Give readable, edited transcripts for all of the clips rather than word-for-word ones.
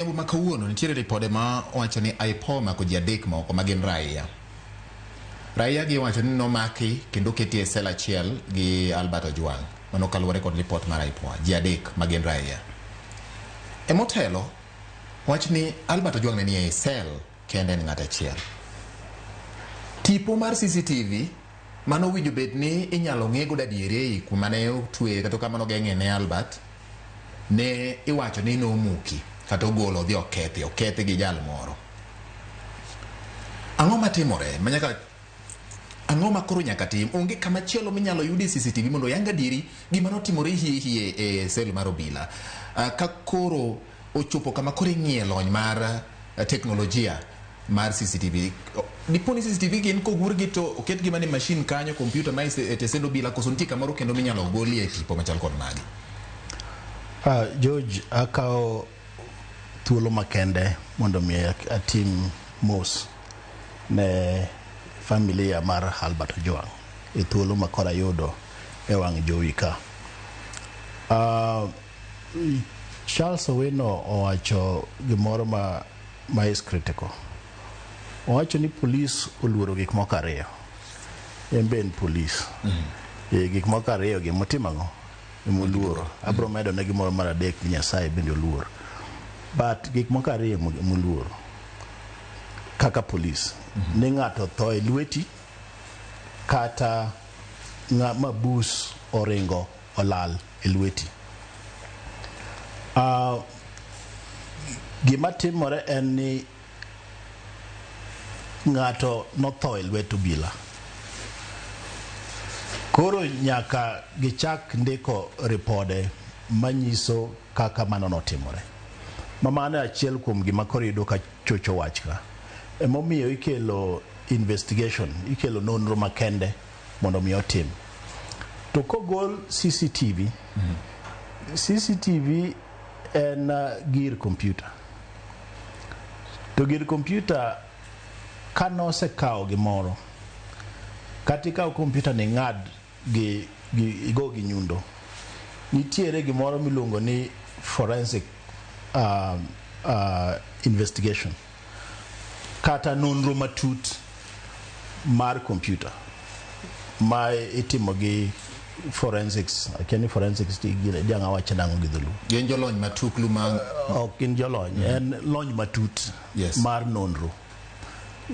Odhiambo ma kawuono nitiere ripode ma wacho ni IPOA omako ji adek moko ma gin raia. Raia gi iwacho ni nomaki kendo oketi e sel achiel gi Albert Ojwang. Mano kaluwore kod ripot mar IPOA. Ji adek ma gin raia. E motelo, wach ni Albert Ojwang ne nie sel kende en ng'at achiel. Tipo mar CCTV mano owinjo bed ni inyalo ng'e godo adieri ei kuma ne otweye kata kama nogeng'e ne Albert ne iwacho ni nomuki kata ogolo odhi okethi, okethi gi jal moro. Ang'o matimore manyaka ang'o ma koro nyaka tim? Onge kama chielo minyalo yudie CCTV mondo oyang adieri gima notimore hie hie e sel mar obila. Ka koro ochopo kama koro ing'iye lony mar teknolojia mar CCTV. Dipo ni CCTV gin kogurgi to oketgi mana e machine kanyo, kompyuta ma e tesend obila, koso nitie kamoro kendo minyalo golie tipo machal kod magi? George, akawo thuolo makende mondo mi atim mos ne familia mar Albert Ojwang e thuolo ma koro ayudo e wang' jowi ka. Charles Owino owacho gimoro ma is critical. Owacho ni polis oluoro gik moko ariyo. En be en polis. E, gik moko ariyo gi motimo ang'o? Moluoro. Abro medo ne gimoro mar adek ni Nyasaye bende oluor. But gik moko ariyo moluoro kaka polis. Ni ng'ato tho e lweti kata ng'a mabus oringo olal e lweti. Gima timore en ni ng'ato notho e lwet obila. Koro nyaka gichak ndiko ripode manyiso kaka mano notimore. Ma mano e achiel kuom gima koro iyudo ka chocho wach ka. Emomiyo ikelo investigation, ikelo nonro makende mondo mi otim. To kogol CCTV, CCTV en gir kompyuta. To gir kompyuta kanosekawo gimoro, kata ikaw kompyuta ni ing'ad gi igo gi nyundo, nitiere gimoro miluongo ni forensic investigation kata nonro matut mar kompyuta ma itimo gi forensics. Akia ni forensics diang' awache nang'o gi dholuo. Gin jolony matuklu ma Ok gin jolony, en lony matut mar nonro.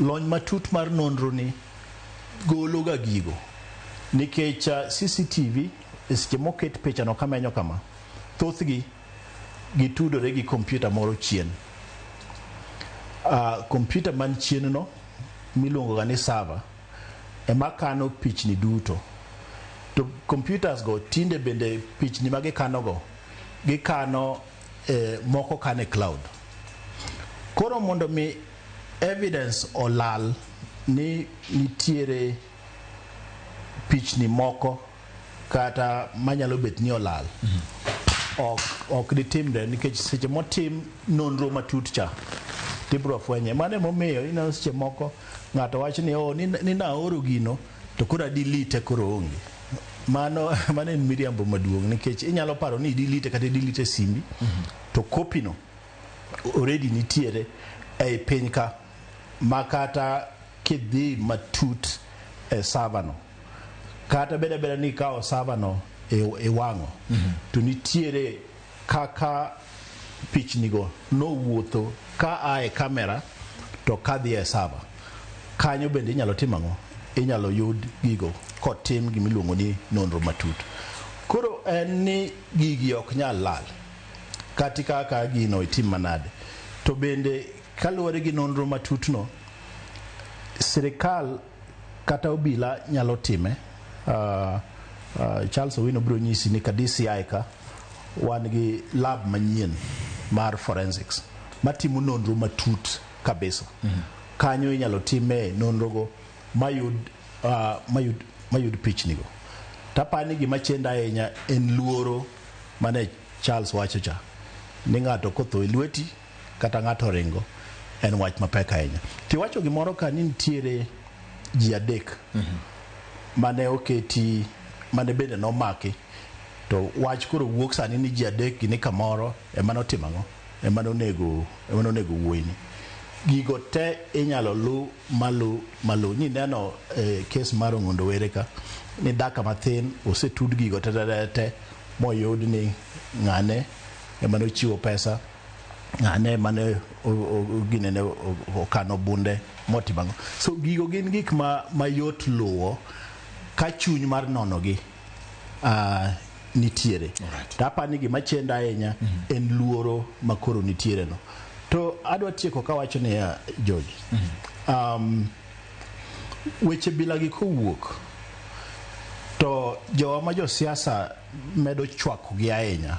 Lony matut mar nonro ni golo ga gigo nikech CCTV e seche moket picha no kamenyo kama, thothgi gitudore gi kompyuta moro chien. Kompyuta man chien no miluongo ga ni server ema kano pichni duto. To computers go tinde bende pichni ma gikano go gikano moko kano e cloud. Koro mondo mi evidence olal ni nitiere pichni moko kata manyalo bet ni olal ok ditimre nikech seche motim nonro matut cha tibro fwenye. Mano emomiyo ineno seche moko ng'ato wacho ni oh, ni naoro gino to koro adelete koro onge. Mano en miriambo maduong' nikech inyalo paro ni idelete kata idelete simbi to copy no already nitiere ei piny ka ma kata kidhi matut e server no kata beda beda ni ikawo server no iwang'o to nitiere kaka pichnigo nowuotho ka a e kamera to kadhi e server kanyo bende inyalo timo ang'o? Inyalo yud gigo kotim gimiluongo ni nonro matut. Koro en ni gigi ok nyal lal kata kaka gino itim manade. To bende kaluwore gi nonro matut no, sirikal kata obila nyalo time. Charles Owino biro nyisi ni ka DCI ka wan gi lab manyien mar forensics matimo nonro matut kabisa. Kanyo inyalo time nonro go mayud pichni go. Tapani gima chendo ahinya en luoro mane Charles wacho cha ni ng'ato kotho e lweti kata ng'ato oringo en wach mapek ahinya. Tiwacho gimoro ka ni nitiere ji adek mane oketi mane bende nomaki to wach koro wuok sani ni ji adek gi ni kamoro ema notimo ang'o? ema nonego ema nonego wuoyini. Gigo te inyalo lu malu malu. Nineno kes mar Ong'ondo Were ka ni daka mathin osetud gigo te te te moyud ni ng'ane ema nochiwo pesa, ng'ane ema ne ginene okano bunde motimo ang'o. So gigo gin gik ma mayot luwo ka chuny mar nono gi nitiere. To apani ni gima chendo ahinya en luoro makoro nitiere no. To adwa tieko kawacho niya, George, weche bilagi kowuok to jowa ma josiasa medo chwako gi ahinya.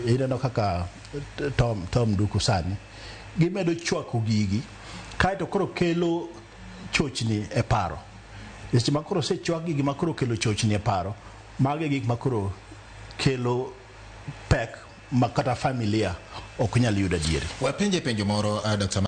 Ineno kaka Tom Nduku sani gimedo chwako gigi, kaeto koro kelo chochni e paro. Seche ma koro osechwak gigi ma koro kelo chochni e paro, mago e gik ma koro kelo pek ma kata familia ok nyal yudo adieri. Wapenje penjo moro, Dr.